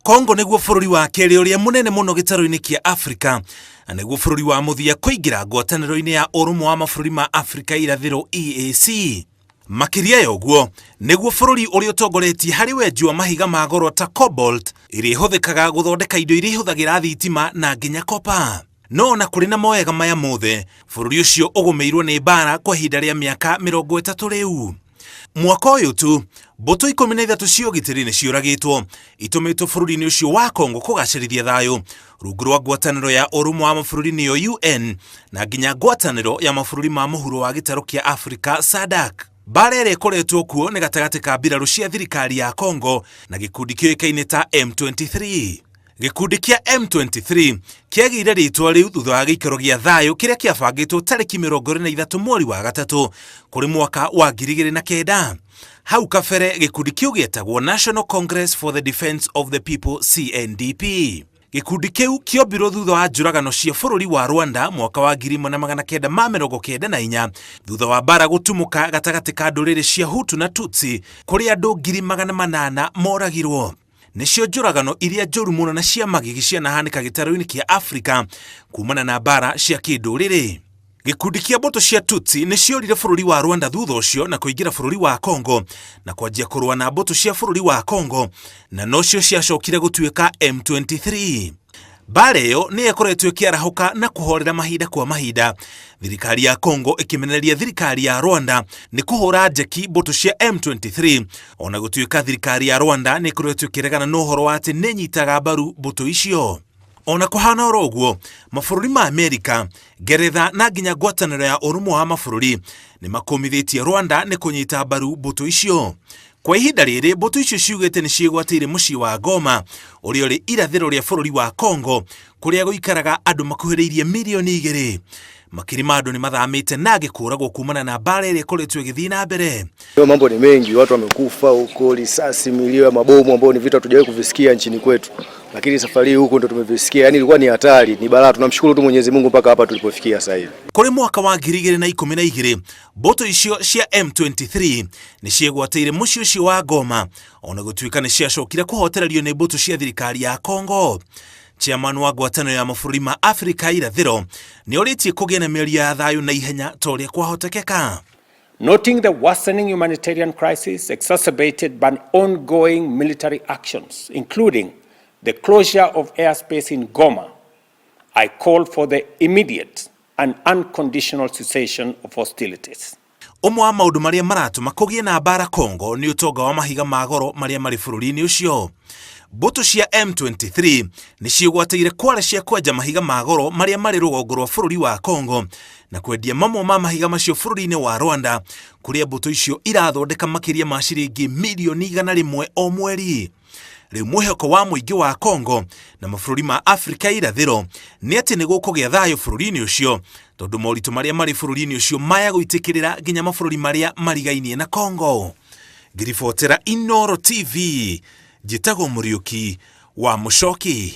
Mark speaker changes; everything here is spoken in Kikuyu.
Speaker 1: Congo nĩguo bũrũri wa kerĩ ũrĩa mũnene mũno gĩtarũ-inĩ kĩa Afrika na nĩguo bũrũri wa mũthia kũingĩra ngwatanĩro-inĩ ya ũrũmwe wa mabũrũri ma Afrika irathĩro EAC. Makĩria ya ũguo, nĩguo bũrũri ũrĩa ũtongoretie harĩ wenji wa mahiga ma goro ta cobalt ĩrĩa ĩhũthĩkaga gũthondeka indo iria ihũthagĩra thitima na nginya copper. No ona kũrĩ na mawega maya mothe, bũrũri ũcio ũgũmĩirwo nĩ mbaara kwa ihinda rĩa mĩaka 30 rĩu. Mwaka ũyũ tu, mbũtũ 13 cia ũgitĩri nĩ ciũragĩtwo, itũmĩtwo bũrũri-inĩ ũcio wa Congo kũgacĩrithia thayũ rungu rwa ngwatanĩro ya ũrũmwe wa mabũrũri nĩyo UN na nginya ngwatanĩro ya mabũrũri ma mũhuro wa gĩtarũ kĩa Afrika SADC. Mbaara ĩrĩa ĩkoretwo kuo nĩ gatagatĩ ka mbirarũ cia thirikari ya Congo na gĩkundi kĩũĩkaine ta M23. Gĩkundi kĩa M23 kĩagĩire rĩtwa rĩu thutha wa gĩikaro gĩa thayũ kĩrĩa kĩabangĩtwo tarĩki 23 mweri wa gatatũ kũrĩ mwaka wa 2009. Hau kabere gĩkundi kĩu gĩetagwo National Congress for the Defense of the People CNDP. Gĩkundi kĩu kĩombirwo thutha wa njũragano cia bũrũri wa Rwanda mwaka wa 1994 thutha wa mbara gũtumũka gatagatĩ ka ndũrĩrĩ cia Hutu na Tutsi kũrĩa andũ 800,000 moragirwo. Nĩcio njũragano iria njũru mũno na cia magigi cianahanĩka gĩtarũ-inĩ kĩa Afrika kumana na mbara cia kĩndũrĩrĩ. Gĩkundi kĩa mbũtũ cia Tutsi nĩ ciorire bũrũri wa Rwanda thutha ũcio na kũingĩra bũrũri wa Congo na kwanjia kũrũa na mbũtũ cia bũrũri wa Congo na nocio ciacokire gũtuĩka M23. Mbaara ĩyo nĩ ĩkoretwo ĩkĩarahũka na kũhorera mahinda kwa mahinda, thirikari ya Congo ĩkĩmenereria thirikari ya Rwanda nĩ kũhũra njeki mbũtũ cia M23 ona gũtuĩka thirikari ya Rwanda nĩ ĩkoretwo ĩkĩregana na ũhoro wa atĩ nĩ ĩnyitaga mbaru mbũtũ icio. Ona kũhana oro ũguo, mabũrũri ma Amerika, Ngeretha na nginya ngwatanĩro ya ũrũmwe wa mabũrũri nĩ makũmithĩtie Rwanda nĩ kũnyita mbaru mbũtũ icio. Kwa ihinda rĩrĩ mbũtũ icio ciugĩte nĩ ciĩgwatĩire mũciĩ wa Goma ũrĩa ũrĩ irathĩro rĩa bũrũri wa Congo kũrĩa gũikaraga andũ makuhĩrĩirie mirioni igĩrĩ. Makiri ma andũ nĩ mathamĩte na angĩ kũragwo kumana na mbara ĩrĩa ĩkoretwo ĩgĩthiĩ na mbere.
Speaker 2: Leo mambo ni mengi, watu wamekufa huko, risasi, milio ya mabomu ambayo ni vitu hatujawahi kuvisikia nchini kwetu, lakini safari hii huko ndo tumevisikia. Yani ilikuwa ni hatari, ni balaa. Tunamshukuru tu Mwenyezi Mungu mpaka hapa tulipofikia sasa hivi.
Speaker 1: Kũrĩ mwaka wa 2012 mbũtũ icio cia M23 nĩ ciegwatĩire mũciĩ ũcio wa Goma ona gũtuĩka nĩ ciacokire kũhotererio nĩ mbũtũ cia thirikari ya Congo. Chairman wa ngwatanĩro ya mabũrũri ma Afrika ya irathĩro nĩ orĩtie kũgĩe na mĩario ya thayũ na ihenya ta ũrĩa kwahotekeka.
Speaker 3: Noting the worsening humanitarian crisis exacerbated by ongoing military actions, including the closure of airspace in Goma, I call for the immediate and unconditional cessation of hostilities.
Speaker 1: Ũmwe wa maũndũ marĩa maratũma kũgĩe na mbara Congo nĩ ũtonga wa mahiga ma goro marĩa marĩ bũrũri-inĩ ũcio. Mbũtũ cia M23 nĩ ciĩgwatĩire kware cia kwenja mahiga ma goro marĩa marĩ rũgongo rwa bũrũri wa Congo na kwendia mamwe ma mahiga macio bũrũri-inĩ wa Rwanda kũrĩa mbũtũ icio irathondeka makĩria ma ciringi mirioni 100 o mweri. Rĩu mwĩhoko wa mũingĩ wa Congo na mabũrũri ma Afrika ya irathĩro nĩ atĩ nĩ gũkũgĩa thayũ bũrũri-inĩ ũcio tondũ moritũ marĩa marĩ bũrũri-inĩ ũcio maya gũitĩkĩrĩra nginya mabũrũri marĩa marigainie na Congo. Ngĩribotera Inooro TV, njĩtagwo Mũriũki wa Mũcoki.